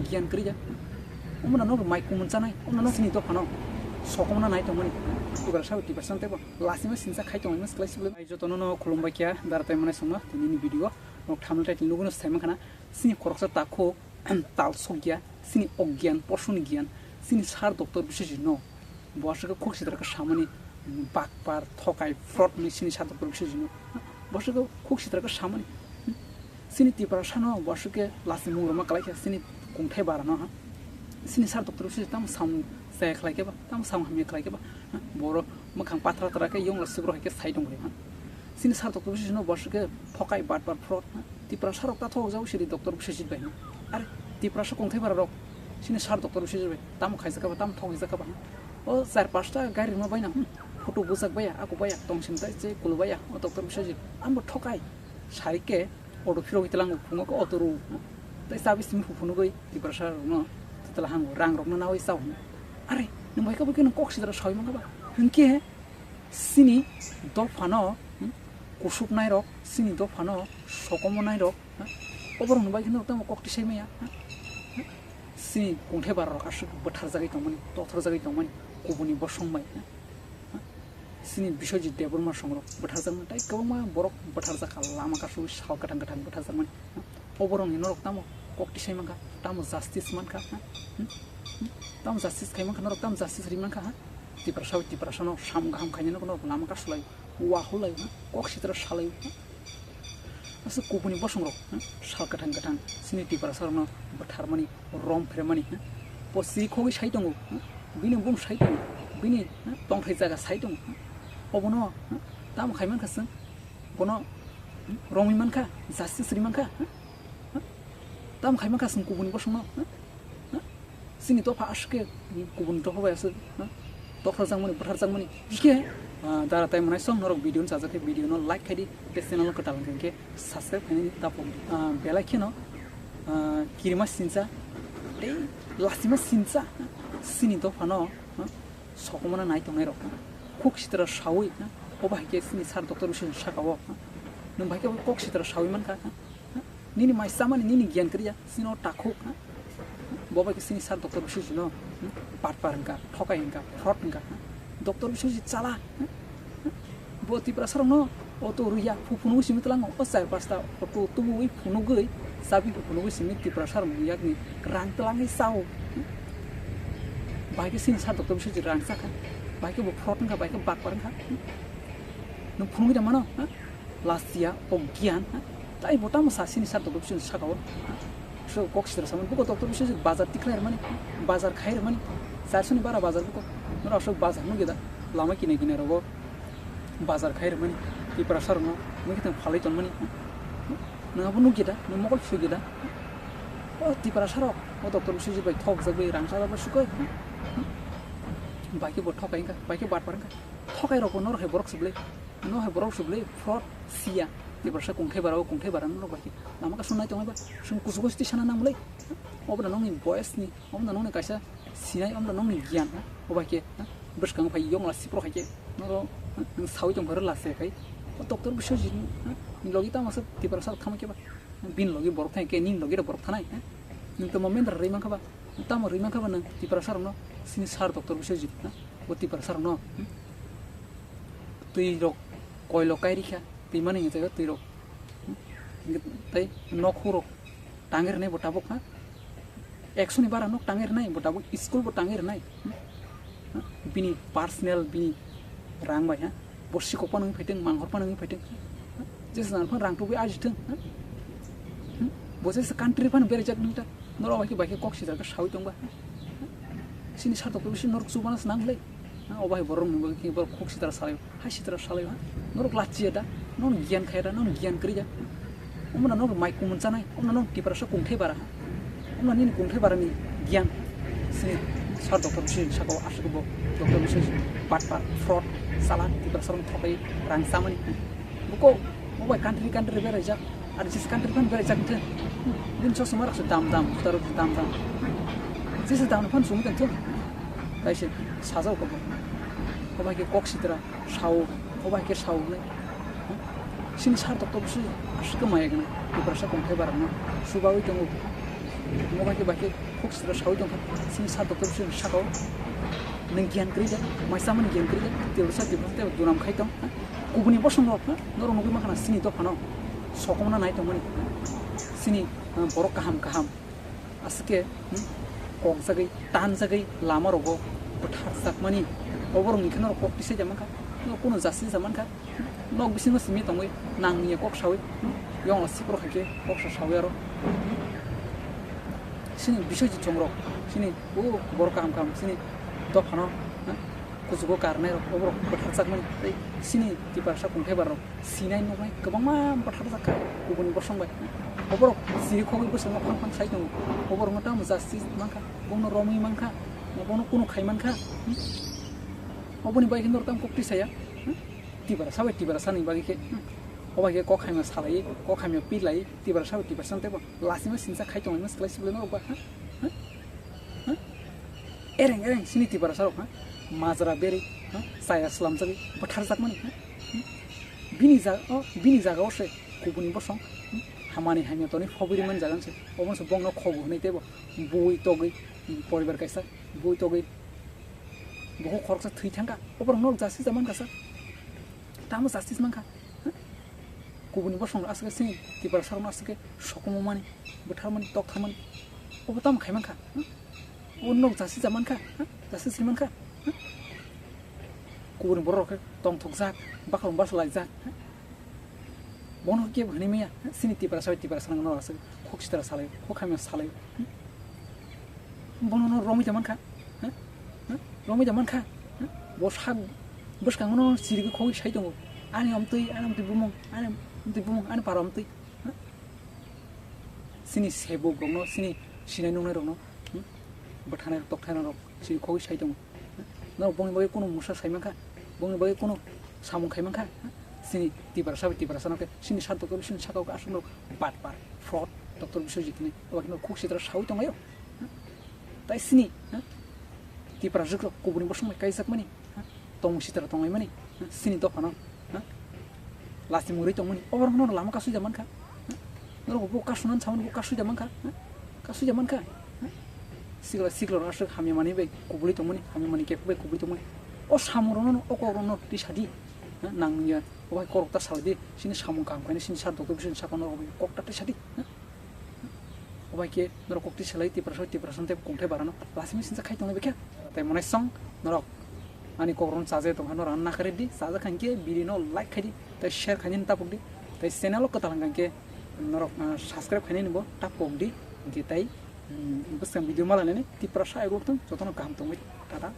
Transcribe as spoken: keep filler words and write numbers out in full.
Giyan kwrwi ya. Omo no mai kumun chanai, omo no sini dophano sokomna nai tongmani. Tiprasa, Tiprasa tebo lasima sinsa khai tongmani, sklai sklai. Ai jotono no khulumbai kya, dara tai manai songno, tini ni video. Nok thamle tai tini nuguno sai mankha na, sini khoroksa takhuk, tal sokya, sini ogyan, posoni gyan, sini sar doctor Biswajit no. Bo aswk khuk sitra khe samani bakpar, thokai, fraud ni sini sar doctor Biswajit no. Bo aswk khuk sitra khe samani. Sini Tiprasa no bo aswk khe lasi mung roma kalai kha sini kungthai bara no ha. Sini sar doctor Biswajit tamo samung chaya khlai khe ba, tamo samung hamya khlai khe ba. Boro mwkhang patra tra khe yong la sibro hai khe sai tong ha. Sini sar doctor Biswajit no bo aswk khe thokai, bakpar, fraud ha. Tiprasa rok ta thok jau siri doctor Biswajit bai ha. Are Tiprasa kungthai bara rok sini sar doctor Biswajit bai tamo khaijak ba, tamo thok jaka ba ha. O char pasta gari rima baina, hmm, photo bujak baya, ako baya, tongsim tai che kulu baya, o doctor Biswajit. Ambo thokai, sari ke auto phirogwi tlango, phungo ke auto ru. Tai chabi simi phunugwi Tiprasa rokno titla hango, rang rokno nawi chao. Are, nwng bai kabo khe nwng kok sidra sawi mangkha ba? Hwnkhe sini dophano, hmm, kusupnai rok, sini dophano sokomonai rok, ha? Oborokni bai kheno tamo kok tisai maya, ha? Sini kungthai bara rok aswk bwtharjagwi tongmani, tothorjagwi tongmani, kubuni bosong bai, ha? Sini Biswajit Debbarma songrok bwtharjakmani, tai kwbangma borok bwtharjak kha, lama kasui sal kwthang kwthang bwtharjakmani, ha? Oborokni norok tamo kok tisai mankha, tamo justice mankha, ha? Hmm? Hmm? Tamo justice khai mankha norok, tamo justice ri mankha, ha? Tiprasa bai Tiprasa no sam kaham khainai no norok lama kasulai, wahulai, ha? Kok sitra salai, ha? Aswk kubuni bosongrok, ha? Sal kwthang kwthang sini Tiprasa rokno bwtharmani, rom phermani, ha? Bo siri khogwi sai tongo, ha? Bini bung sai tongo, bini, ha, tongthai jaga sai tongo, ha? Obono, ha, tamo khai mankha chwng? Bono, hmm, romwi mankha, justice ri mankha, ha? Ha? Tamo khai mankha chwng kubuni bosongno, ha? Ha? Sini dopha aswk khe kubun dopha bai aswk, ha? Tokhrajak mani, bwtharjak mani. Hwnkhe, ah, dara tai manai song norok video no chajak khe video no like khai di, tei channel no kwtal hwnkhe subscribe khainani daphok di. Ah, belai kheno, ah, kirima sincha tei lasima sincha sini dopha no, ha? Sokomona nai tongnai rok, ha? Khuk sitra sawi, ha? Obo hai khe sini sar doctor bwswk saka o, ha? Nwng bai khe kok sitra sawi mankha, ha? Nini mai chamani nini giyan kwrwi ya, sino takhuk, ha? Bo bai khe sini sar doctor Biswajit no, hmm? Patpar hwnkha, thokai hwnkha, fraud hwnkha, ha? Doctor Biswajit chala, ha? Bo Tiprasa rokno auto rwya, phu phunugwi simi tlango, o char pasta auto tubuwi phunugwi, chabi phu phunugwi simi Tiprasa rokni yakni rang tlangwi chao, hmm? Bai khe sini sar doctor Biswajit rang chakha, bai khe bo fraud wngkha, bai khe bakpar wngkha, hmm? Nwng phunugwi da mano, ha? Lasia, o giyan, ha? Tai bo tamo sa sini sar doctor Biswajit saka o, ha? So kok sitra samani, buko doctor Biswajit bazar tikhlai rwmani, bazar khai rwmani, charso ni bara bazar buko, noro aswk bazar nugwi da, lama kinai kinai rogo bazar khai rwmani, Tiprasa rokno mui khitang phalwi tonmani, ha? Nwng abo nugwi da, nwng mokol sugwi da, o Tiprasa rok, o doctor Biswajit bai thok jak bai rang chajak bai sukoi, ha? Bai khe bo thokai wngkha, bai khe batpar wngkha, thokai rok bo noro hai borok sublai. No hai borok sublai fraud siya. Tiprasa kungthai bara o kungthai bara norok bai khe lama kasu nai tongmani ba. Chwng kusu kusu tisana nang bolai. Obo da nokni boyes ni, obo da nokni kaisa sinai, obo da nokni giyan, ha? Obo hai khe, ha? Bwskango phai yong la sipro hai khe. Noro, ha? Nwng sawi tong pharo lase khai. O doctor Biswajit ni, ha? Ni logi tamo se Tiprasa rok thangma khe ba. Bini logi borok thang khe, nini logi da borok thanai, ha? Nwng tamo mendra rwi mankha ba. Tamo rwi mankha ba nwng Tiprasa rokno sini sar doctor Biswajit, ha? O Tiprasa rokno, hmm? Twi rok koilo kai rikha, twi mani hinwi twi rok, hmm? Tei nokhung rok tangwi rwnai bo tabuk ha, ekso ni bara nok tangwi rwnai bo tabuk, school bo tangwi rwnai, hmm? Bini personal bini rang bai ha, bo sikok phano wngwi phaitwng, manghor phano wngwi phaitwng, jesa nang phano rang tubui ajithwng, hmm? Bo jesa country phano beraijak nung ta. Norok bai khe, bai khe kok sijak khe sawi tongba. Sini sar doctor bisi norok chubana se nang le. Ha, obo hai borok ni bagwi khe borok kok sitra salai. Hai sitra salai ha. Norok lachiya da. Norok giyan khaya da. Norok giyan kwrwi da. Omo na norok mai kumun chanai. Omo na norok Tiprasa kungthai bara ha. Omo na nini kungthai bara ni giyan. Sini sar doctor bisi saka o aswk bo doctor bisi patpar fraud chala Tiprasa rok thokai rang chamani. Buko obo country country beraijak. Ar jesa country phan beraijak thung. Bini chosma rok se dam dam, juta rok se dam dam. Jesa dam phan sung tong thung. Tai se sajao ko bo. Obo hai khe kok sitra sao, obo hai khe sao le. Sini sar doctor bisi aswk maya gana. Tiprasa kongthai bara no. Subawi tongo. Omo bai khe bai khe khuk sitra sawi tongkha, sini sa doctor bisi sakao. Nwng giyan kwrwi de, mai chamani giyan kwrwi de, tei sa tei tei dunam khai tong. Kubuni bosong rok, ha? Norok nugwi mankha na sini dophano sokomna nai tongmani. Sini, ah, borok kaham kaham. Aswk khe, hmm, kokjagwi, tanjagwi lama rogo bwtharjakmani. Oborok ni khe norok kok tisai ja mankha, norok kunu jasi ja mankha. Nok bisingo simi tongwi nangni kok sawi, hmm, yongla sikrok hai khe kok sa sawi aro. Sini bisoi ji chongrok, sini o borok kaham kaham, sini dophano, hmm, kuchugo karnai rok, oborok bwtharjakmani. Tei sini tiprasa kongthai barok. Sinai nuknai kwbangma bwtharjak kha kubuni bosong bai. Oborok siri khogwi bwskango phang phang sai tongo. Oborokno tamo justice mankha, bono romwi mankha, bono kunu khai mankha. Oboni bai khe norok tamo kok tisaya. Tiprasa bai tiprasa ni bagwi khe. Obai khe kok hamya salai, kok hamya pilai, tiprasa bai tiprasa tei bo lasima sinsa khai tonglaima swlai swlai norok ba. Ereng ereng sini tiprasa rok ha, majra berwi ha, chaya slamjagwi bwtharjakmani ha. Bini jaga o, bini jaga o se kubuni bosong, hmm, hamani hamya tonwi phobwi rwmani jaga se, obo se bongno khogo hwnwi teibo bui togwi, hmm, poribar kaisa bui togwi bohok khoroksa thwi thangkha, oborok nok justice da mankha sa, tamo justice mankha, hmm? Kubuni bosong aswk se tiprasa rokno aswk sokomomani, bwtharmani, toktharmani, obo tamo khai mankha, hmm? O nok jasi ja mankha, ha? Jasi si mankha, ha? Kubuni borok rok khe tongthokjak, bakhang basa laijak, ha? Bono kebo hwnwi maya, ha? Sini tiprasa bai tiprasa nang no aswk khok sitra salai, khok hamya salai, hmm? Bono no romwi ja mankha, ha? Ha? Romwi ja mankha, ha? Bo sak bwskango no sirigwi khogwi sai tongo, ani omtwi, ani omtwi bumung, ani omtwi bumung, ani para omtwi, ha? Sini sebuk rokno, sini sinai nungnai rokno, hmm? Bwthanai rok, tokthanai rok, sini khogwi sai tongo. Norok bongni bagwi kunu musa sai mankha, bongni bagwi kunu samung khai mankha, hmm? Sini tiprasa bai tiprasa no khe, sini sat doctor, sini sakao khe aswk norok batpar, fraud, doctor Biswajit hinwi, obo khe norok khuk sitra sawi tonglaio, hmm? Tai sini, hmm? Tiprasa rok kubuni bosong bai kaijakmani, ha? Tongmung sitra tonglaimani, ha? Sini dophano, ha? Lastimung rwi tongmani, oborok no lama kasui da mankha, ha? Norok bo kasuna samani bo kasui da mankha, ha? Kasui da mankha, ha? Sikla sikla rok aswk hamya manwi bai kubuli tongmani, hamya manwi khe bai kubuli tongmani. O samung rokno o kok rokno twi sadi, ha? Nang ya, o bai korok ta salai di, sini samung kaham khainai sini sat doctor bising saka norok bai kok ta twi sadi, ha? Obai khe norok kokti selai tiprasa, tiprasa tei kongthai barano lasimi sinsa khai tongnai bekha. Tai monai song norok ani kokrokno chaje tongkha norok ano nakaridi, chajakha hinkhe video no like khaidi, tai share khainani tapukdi, tai channel o kwtal hwnkha hinkhe norok, ah, subscribe khainani bo tapukdi, hinkhe tai, mm, bwskang video malainani tiprasa ayuk tong jotono kaham tongwi tata.